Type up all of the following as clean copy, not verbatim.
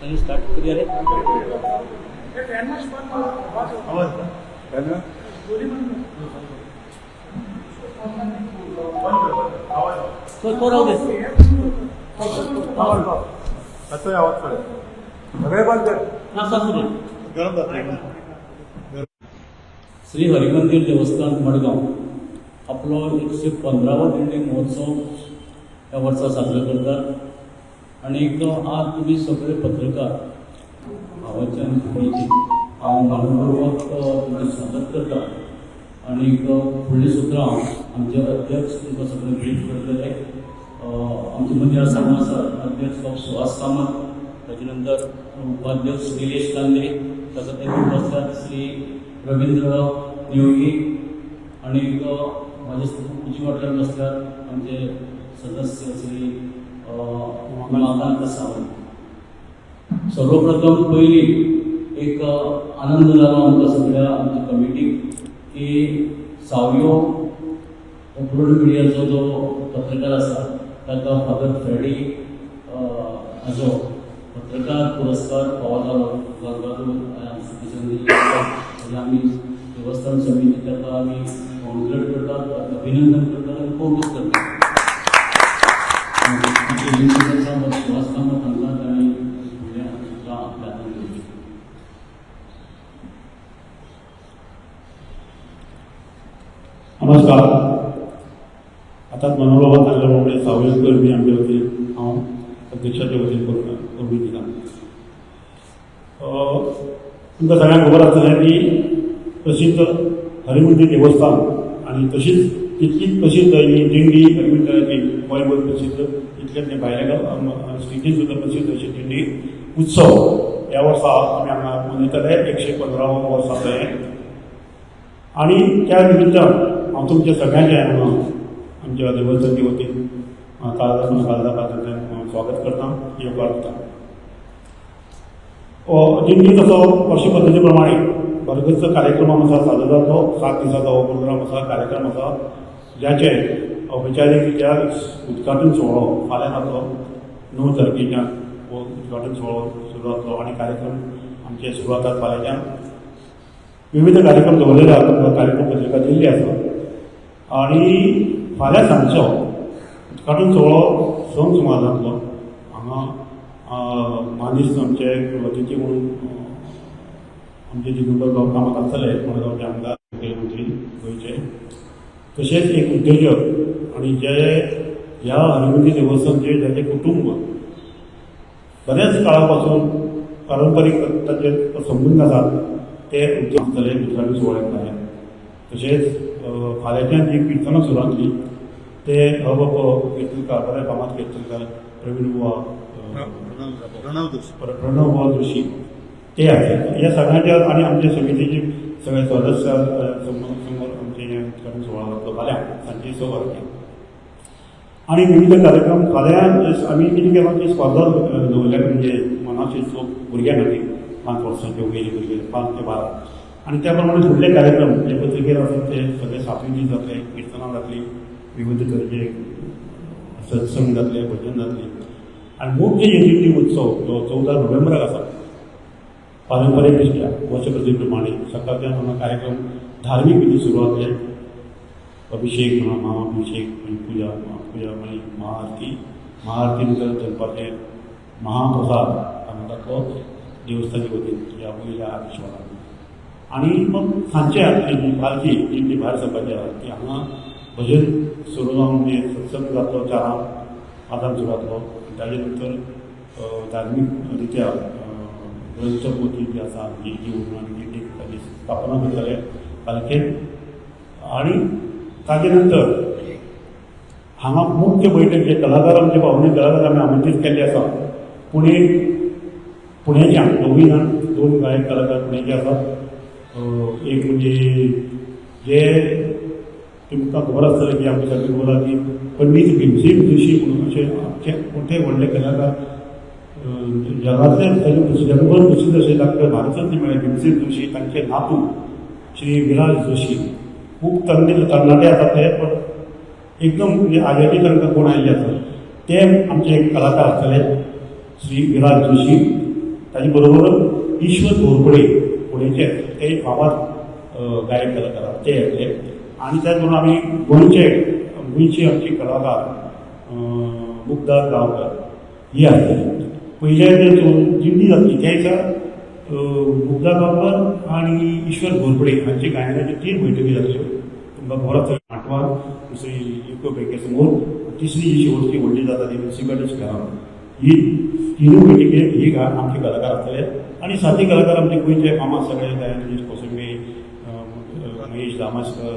तांणी स्टार्ट करूया रे. तो तो राहू दे. आतां आवाज चड सगळे बंद कर. ना, असू दे. गरम जातलें. श्री हरिमंदिर देवस्थान मडगांव आपलो 115वो दिंडी महोत्सव ह्या वर्सा साजरो करतात आनी आज तुमी सगळे पत्रकार भावाचे आनी भयणीचे हांव मनपूर्वक तुमचें स्वागत करता आनी फुडलीं सुत्रां आमचे अध्यक्ष तुमकां सगळें ब्रीफ करतले. आमचे मदीं आसा आसा अध्यक्ष बाब सुहास कामत, ताचे नंतर उपाध्यक्ष निलेश कांदे, ताका तेंकून बसतात श्री रवींद्र नियोगी आनी म्हाजे उजवी वाटेन बसल्यात आमचे सदस्य श्री उमाकांत सावंत. सर्वप्रथम पयलीं एक आनंद जालो आमकां सगळ्या आमच्या कमिटीक की सावयो अपलोड मिडियाचो जो पत्रकार आसा ताका फादर फ्रेडी हाजो पत्रकार पुरस्कार फावो जालो. ताका आमी देवस्थान समिती ताका आमी कॉंग्रेट करतात, अभिनंदन करतात आनी कौतूक करतात. सुहास कामत हांकां तांणी फुडल्या सुत्रां आपल्या हातान घेवची. नमस्कार. आतांच मनोहरबाबान सांगल्या प्रमाणे सावयकर करपी आमच्या वतीन हांव अध्यक्षाच्या वतीन परबीं दिता. तुमकां सगळ्यांक खबर आसतलें की प्रसिद्ध हरिमंदिर देवस्थान आनी तशीच तितलीच प्रसिद्ध ही दिंडी हरिमंदिराची गोंयभर प्रसिद्ध, तितलेच न्ही, भायल्या स्टेटीन सुद्दां प्रसिद्ध अशी दिंडी उत्सव ह्या वर्सा आमी हांगा मनयतले. 115वो वर्स आसा हें आनी त्या निमित्तान हांव तुमच्या सगळ्यांचें हांगा आमच्या देवस्थानचे वतीन काळजा काळजा काळजांतल्यान स्वागत करता, येवकार दिता. दिंडी तसो वर्ष पद्दती प्रमाणे भरगच्च कार्यक्रम आसा सादर जातलो. 7 दिसाचो हो प्रोग्राम आसा, कार्यक्रम आसा, ज्याचे औपचारीक रित्या उद्घाटन सुवाळो फाल्यां जातलो. 9 तारखेच्यान हो उद्घाटन सुवाळो सुरू जातलो आनी कार्यक्रम आमचे सुरू जातात फाल्यांच्यान. विविध कार्यक्रम दवरलेले आसा, तुमकां कार्यक्रम पत्रिका दिल्ली आसा आनी फाल्यां सांजचो उद्घाटन सुवाळो संक सुमार जातलो. हांगा मानेस्त आमचे अतिथी म्हणून आमचे दिगंबर बाब कामत आसतले, मडगांवचे आमदार, मुखेलमंत्री गोंयचे, तशेंच एक उद्योजक आनी जे ह्या हरिमंदिर देवस्थानचे ज्याचे कुटुंब बऱ्याच काळा पासून पारंपारीक तांचे संबंद आसात ते उद्योग आसतले उद्घाटन सुवाळ्याक फाल्यां. तशेंच फाल्यांच्यान जी किर्तनां सुरू जातली ते अ.ब.प. कीर्तनकार, बरे फामाद कीर्तनकार प्रवीण बुवा, प्रणव जोशी. प्रणव बुवा जोशी ते आसले. ह्या सगळ्यांच्या आनी आमच्या समितीचे सगळे सदस्य समोर समोर आमचे हे उद्घाटन सुवाळो जातलो फाल्यां सांजे 6 वरांचेर आनी विविध कार्यक्रम. फाल्यां आमी कितें केलां की स्पर्धा दवरल्या, म्हणजे मनाचे लोक भुरग्यां खातीर, 5 वर्सांचे वयले भुरगे, 5 ते 12 आनी त्या प्रमाणे फुडले कार्यक्रम जे पत्रिकेर आसात ते सगळे 7वी दीस जातले. किर्तनां जातली, विविध तरेचे सत्संग जातले, भजन जातले आनी मुख्य दिंडी उत्सव जो 14 नोव्हेंबराक आसा, पारंपरीक दृश्ट्या वर्षप्रती प्रमाणे सकाळच्यान हांगा कार्यक्रम धार्मीक विधी सुरू जातले. अभिषेक म्हणा, महाअभिषेक, मागीर पुजा, महापुजा, मागीर महाआरती, महाआरती नंतर दनपारचें महाप्रसाद हांगा जातलो देवस्थानचे वतीन ह्या वयल्या आदेशवाला आनी मग सांजचे जी पालखी दिंडी भायर सरपाची आसा ती हांगा भजन सुरू जावन म्हणजे सत्संग जातलो, 4ांक 5ांक सुरू जातलो. ताजे नंतर धार्मीक रित्या ग्रंथ पोथी जी आसा जी घेवन आनी दिंडी ताजी स्थापना करतले पालखेन आनी ताजे नंतर हांगा मुख्य बैठक जे कलाकार आमचे पावणे कलाकार आमी आमंत्रीत केल्ले आसा पुणे पुण्याच्यान दोगूय जाण, दोन गायक कलाकार पुण्याचे आसात. एक म्हणजे जे तुमकां खबर आसतलें की आमकां सगळें खबर आसा की पंडीत भीमसेन जोशी म्हणून अशे आमचे मोठे व्हडले कलाकार, जगांतले सगळे जगभर प्रसिद्ध अशे डॉक्टर भारतरत्न मेळ्ळे भीमसेन जोशी, तांचे नातू श्री विराज जोशी. खूब तरणे तरणाटे आसात ते, पण एकदम म्हणजे आज्याचे तांकां गुण आयिल्ले आसात. ते आमचे एक कलाकार आसतले श्री विराज जोशी. ताजे बरोबर ईश्वर घोरपडे पुणेचे, ते फामाद गायक कलाकार आसा, ते येतले. आनी त्याच बरोबर आमी गोंयचे आमची कलाकार मुग्धा गांवकर ही आसतली. पयले जे दिंडी जातली त्या दिसा मुग्धा गांवकर आनी ईश्वर घोरपडे हांचे गायनाच्यो तीन बैठकी जातल्यो. तुमकां खबर आसतलें, माटवार, दुसरी युको बँके समोर, तिसरी जी शेवटची व्हडली जाता ती म्युनिसिपालिटी स्क्वेरान. ही तिनूय बैठकी ही आमचे कलाकार आसतले. आनी सातय कलाकार आमचे गोंयचे फामाद सगळे, दयानंद कोसंबी, महेश दामासकर,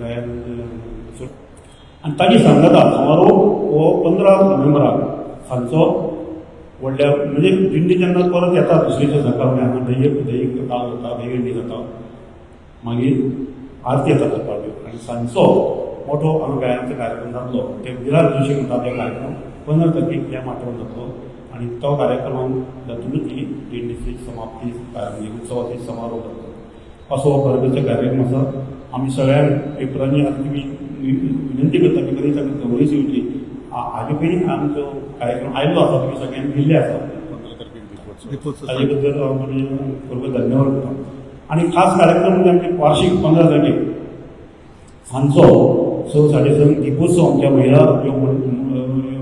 दयानंद. आनी ताजी सांगता समारोप हो 15 नोव्हेंबराक सांजचो व्हडल्या, म्हणजे दिंडी जेन्ना परत येता दुसरेच्या सकाळ, हांगा दही दही काल जाता, दही जाता, मागीर आरती येता सकाळच्यो आनी सांजचो मोठो हांगा गायनाचो कार्यक्रम जातलो. ते विराज जोशी म्हणटा ते कार्यक्रम 15 तारखेक ह्या माटवान जातलो आनी तो कार्यक्रमान जातूनच ही दिंडीची समाप्ती, म्हणजे उत्सवाची समारोप जातलो. असो हो परबेचो कार्यक्रम आसा. आमी सगळ्यांक पेपरांनी आतां तुमी विनंती करता की बरी ताका खबरूच येवची. हाजे पयलीं आमचो कार्यक्रम आयिल्लो आसा, तुमी सगळ्यांनी दिल्ले आसा. 15 तारखेक दीपोत्सव. ताजे बद्दल हांव म्हणजे बरोबर धन्यवाद करता. आनी खास कार्यक्रम म्हणजे आमचे वार्षिक 15 तारखेक सांजचो 6, 6:30 दीपोत्सव. आमच्या महिला ज्यो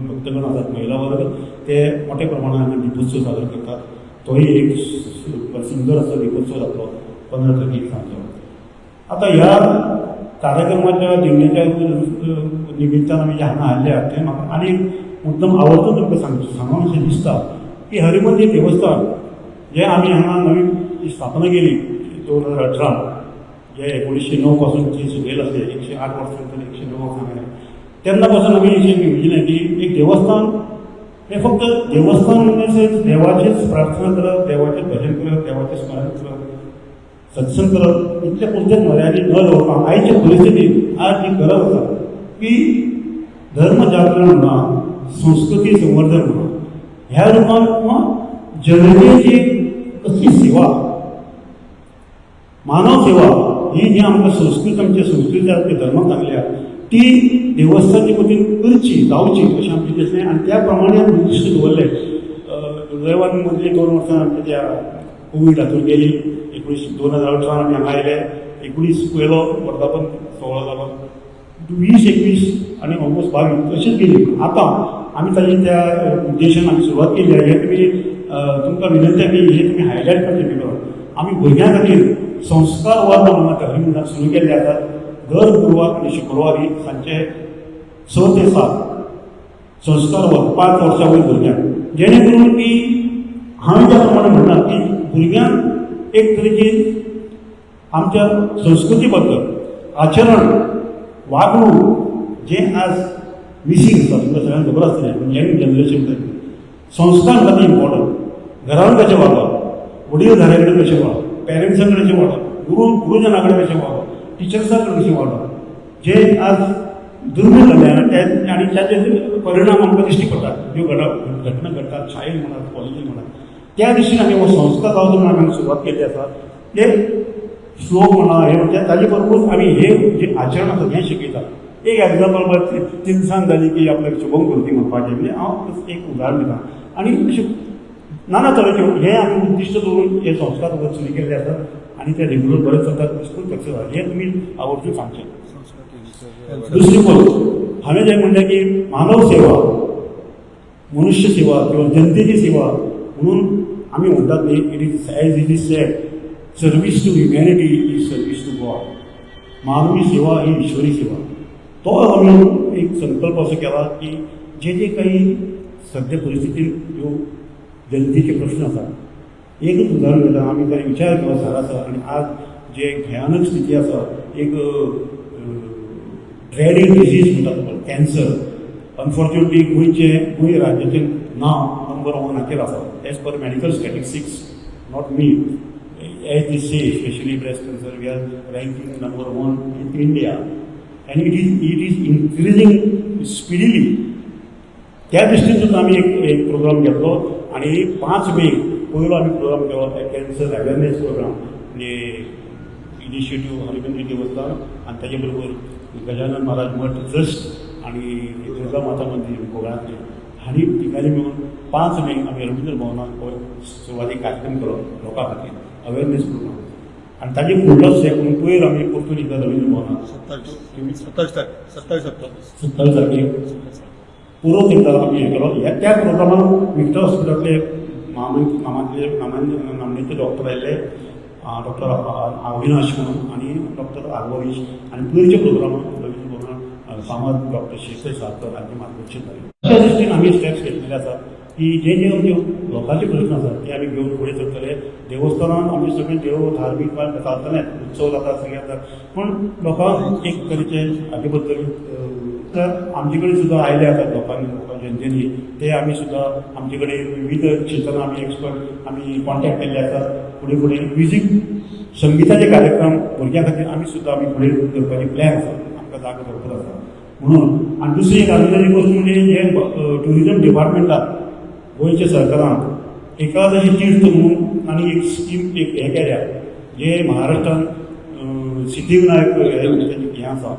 भक्तगण आसात, महिला वर्ग, ते मोठ्या प्रमाणात हांगा दीपोत्सव सादर करतात. तोय एक सुंदर असो दीपोत्सव जातलो 15 तारखेक सांजचो. आतां ह्या कार्यक्रमाच्या दिंडीच्या निमित्तान आमी जे हांगा आयिल्ले आहात, तें म्हाका आनी मुद्दम आवर्जून तुमकां सांगून अशें दिसता की हरिमंदिर देवस्थान जे आमी हांगा नवीन स्थापना केली 2018, जे 1909 पासून ती सुरू आसले, 108 वर्सां नंतर 109 वर्सां आयले. तेन्ना पासून आमी अशें येवजिलें की एक देवस्थान हें फक्त देवस्थान म्हणजे देवाचेच प्रार्थना करप, देवाचें भजन करप, देवाचें स्मरण करप, सत्संग करप इतले पुरतेच मर्यादीत न दवरपाक आयचे परिस्थितीत आज जी गरज आसा की धर्म जागरण म्हणा, संस्कृती संवर्धन म्हणा, ह्या रुपान किंवा जनतेची कसली सेवा, मानव सेवा ही जी आमकां संस्कृत, आमच्या संस्कृती, आमच्या धर्माक सांगल्या, ती देवस्थानचे वतीन करची, जावची अशें आमचें दिसलें. आनी त्या प्रमाणे आमी उद्दिश्ट दवरलें. दुर्दैवान मदलीं 2 वर्सां आमच्या त्या कोवीड हातूंत गेली. 19, 2018 आमी हांगा आयले, 19 पयलो वर्धापन सुवाळो जालो, 20, 21 आनी ऑलमोस्ट 22 तशीच गेली. आतां आमी ताजी त्या उद्देशान आमी सुरवात केली आहे. हे तुमी तुमकां विनंती आहे की हे तुमी हायलायट करचे पेपर. आमी भुरग्यां खातीर संस्कार वर्ग म्हणून हरिमंदिरात सुरू केल्ले आसात. दर गुरवार आनी शुक्रवारी सांजचे 6 ते 7 संस्कार वर्ग 5 वर्सां वयर भुरग्यांक, जेणे करून की हांवें ज्या प्रमाणे म्हणलां की भुरग्यांक एक तरेची आमच्या संस्कृती बद्दल आचरण, वागणूक जें आज मिसींग आसा, तुमकां सगळ्यांक खबर आसतलें, यंग जनरेशन संस्कार म्हणटा ते इम्पॉर्टंट. घरान कशें वागप, वडील धाऱ्या कडेन कशें वागप, पेरंट्सां कडेन कशें वागप, गुरुजना कडेन कशें वागप, टिचर्सां कडेन कशें वागप, जे आज दुर्मीळ जाले. आनी ते आनी ताचे परिणाम आमकां दिश्टी पडटात, ज्यो घटना घडटात शाळेन म्हणात, कॉलेजीन म्हणात. त्या दिशेन आमी हो संस्कार जावचो म्हणून आमी सुरवात केल्ली आसा. ते श्लोक म्हणा, हे म्हणजे ताजे बरोबरूच आमी हे जे आचरण आसा हें शिकयतात. एक एग्जाम्पल म्हळ्यार तिनसांज जाली की आपल्याक शुभम करोती म्हणपाचें, म्हणजे हांव एक उदाहरण दिता. आनी अशें नाना तरेच्यो हे आमी उद्दिश्ट दवरून हे संस्कार सुरू केल्ले आसात आनी ते रेगुलर बरे चलतात, स्कूल सक्सेस आसा, हें तुमी आवर्जून सांगचें. दुसरी गोश्ट हांवें जें म्हणलें की मानव सेवा, मनुष्य सेवा किंवा जनतेची सेवा म्हणून आमी म्हणटात न्ही, it is as it is said, service to humanity is service to God. मानवी सेवा ही ईश्वरी सेवा. तो आमी एक संकल्प असो केला की जे जे काही सद्या परिस्थितीन ह्यो जनतेचे प्रश्न आसात. एकच उदाहरण दिता. आमी जर विचार केलो सारासर आनी आज जे भयानक स्थिती आसा, एक ड्रेडींग डिजीज म्हणटात पळय, कॅन्सर. अनफॉर्च्युनेटली गोंय राज्याचें नांव नंबर वनाचेर आसा as per medical statistics, not me, as they say, specially breast cancer, we are ranking number one in India and it is increasing speedily. त्या दृश्टीन सुद्दां आमी एक एक प्रोग्राम घेतलो आनी 5 मे पयलो आमी प्रोग्राम केलो, कॅन्सर अवेरनेस प्रोग्राम, म्हणजे इनिशिएटीव हरिमंदिर देवस्थान आनी ताजे बरोबर गजानन महाराज मठ ट्रस्ट आनी दुर्गा माता मंदिर गोव्यांतलें. हांणी तिगांनी मेळून 5 मे आमी रवींद्र भवनात हो सुरवातीक कार्यक्रम केलो लोकां खातीर, अवेरनेस प्रोग्राम. आनी ताजे फुडलो स्टेप म्हणून पयर आमी परतून एकदां रवींद्र भवनात 27, 27 तारखे, 27 ऑक्टोबर. 27 तारखेक परत एकदां आमी हें केलो. ह्या त्या प्रोग्रामाक विक्टर हॉस्पिटलांतले नामांतले नामनेचे डॉक्टर आयिल्ले, डॉक्टर अविनाश म्हणून आनी डॉक्टर आगवरीश. आनी पयरच्या प्रोग्रामाक रवींद्र भवनात फामाद डॉक्टर शेखर सावकर हांचें मार्गदर्शन जालें. अशा दृश्टीन आमी स्टेप्स घेतलेले आसात की जे जे आमचे लोकांचे प्रश्न आसात ते आमी घेवन फुडें सरतले. देवस्थानान आमचे सगळे देव धार्मीक चलतलेच, उत्सव जाता, सगळें जाता, पूण लोकांक एक तरेचे हाचे बद्दल तर आमचे कडेन सुद्दां आयले आसात लोकांनी, लोकां जनतेनी. ते आमी सुद्दां आमचे कडेन विविध क्षेत्रान आमी एक्सपर्ट आमी कॉन्टॅक्ट केल्ले आसात. फुडें फुडें म्युजीक संगिताचे कार्यक्रम भुरग्यां खातीर आमी सुद्दां आमी फुडें करपाचे प्लॅन आसा. आमकां जागो भरपूर आसा म्हणून. आनी दुसरी एक आनंदाची गोश्ट म्हणजे हे ट्युरिजम डिपार्टमेंटान गोंयच्या सरकारान एकादशी तीर्थ म्हणून आनी एक स्कीम एक हें केल्या, जे महाराष्ट्रान सिद्धिविनायक हें आसा,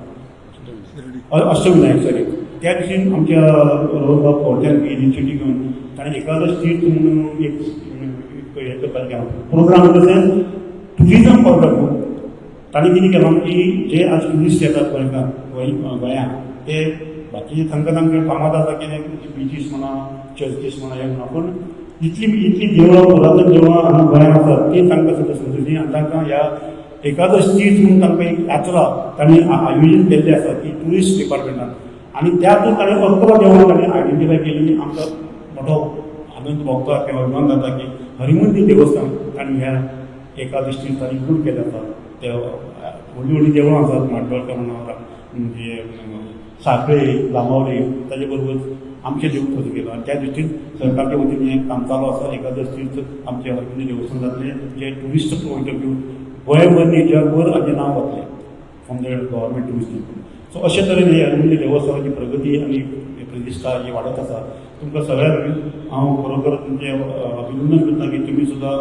अष्टविनायक, सॉरी, त्या दिशी आमच्या रोहनबाब खवळत्यान इनिशिएटीव घेवन ताणें एकादश तीर्थ म्हणून एक एक हें करपाचें केलां, programme in the sense tourism programme. ताणें कितें केलां की जे आज ट्युरिस्ट येतात गोंयकार, गोंय गोंयांत, ते बाकीचे तांकां तांकां फामाद आसा की बिचीस म्हणा, चर्चीस म्हणा, हें म्हणा, पूण इतली इतली देवळां, पुरातन देवळां हांगा गोंयांत आसात ती तांकां सुद्दां समजुची. आनी तांकां ह्या एकादश तीर्थ म्हणून तांकां एक यात्रा तांणी आयोजीत केल्ली आसा ती ट्युरिस्ट डिपार्टमेंटान. आनी त्यातून ताणें 11 देवळां ताणें आयडेंटिफाय केली. आमकां मोठो आनंद भोगता किंवा अभिमान जाता की हरिमंदीर देवस्थान तांणी ह्या एकादश तीर्थान इन्क्लूड केलें आसा. ते व्हडलीं व्हडलीं देवळां आसात, म्हाड्डोळकर म्हणा, म्हणजे साखळे, जांबावले, ताजे बरोबर आमचें देवूळ थंय केलां. आनी त्या दृश्टीन सरकारच्या वतीन हें काम चालू आसा. एकादश तीर्थ आमचें हरमंदीर देवस्थान जातलें, जें ट्युरिस्ट पॉयंट ऑफ व्यू गोंयभर न्ही, जगभर हाजें नांव वतलें from the government tourist. So अशे तरेन हे हरमंदीर देवस्थानाची प्रगती आनी प्रतिश्ठा ही वाडत आसा. तुमकां सगळ्यांक हांव खरोखर तुमचें अभिनंदन करता की तुमी सुद्दां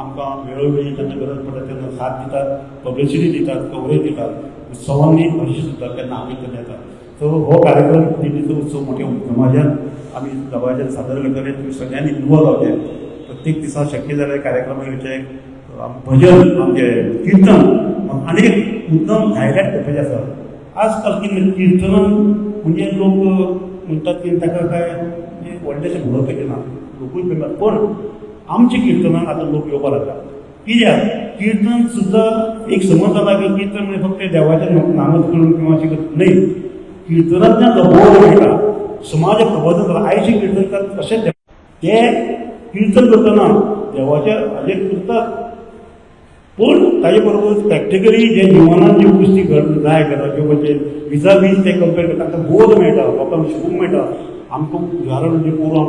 आमकां वेळोवेळी जेन्ना गरज पडटा तेन्ना साथ दितात, पब्लिसिटी दितात, कवरेज दितात. उत्सवांनी हरशीं सुद्दां केन्ना आपयतले येतात. सो हो कार्यक्रम, दिंडीचो उत्सव मोठ्या दमाज्यान आमी दबाज्यान सादर करतले. तुमी सगळ्यांनी इन्वॉल्व जावचें. प्रत्येक दिसा शक्य जाल्यार कार्यक्रमाक येवचे. भजन, आमचें किर्तन आनी एक मुद्दम हायलायट करपाचें आसा. आजकाल कितें, किर्तनान म्हणजे लोक म्हणटात की ताका काय म्हणजे व्हडलेशें म्हत्व ना, लोकूय करतात. पण आमच्या किर्तनाक आतां लोक येवपाक लागला. कित्याक किर्तन सुद्दां एक समज जाला की किर्तन म्हणजे फक्त देवाचें नामच करून किंवा अशें न्हय. किर्तनांतल्यान जो बोध मेळटा, समाज प्रबोधन जाता. आयचे किर्तनकार कशें ते किर्तन करतना देवाच्या हाजेर करतात, पूण ताजे बरोबर प्रॅक्टिकली जे जिवनात ज्यो गोश्टी घड जाय घरा म्हणजे विजा वीज ते कंपेर करता, तांकां बोध मेळटा, लोकांक शिकूंक मेळटा. आमकां उदाहरण म्हणजे पोरूं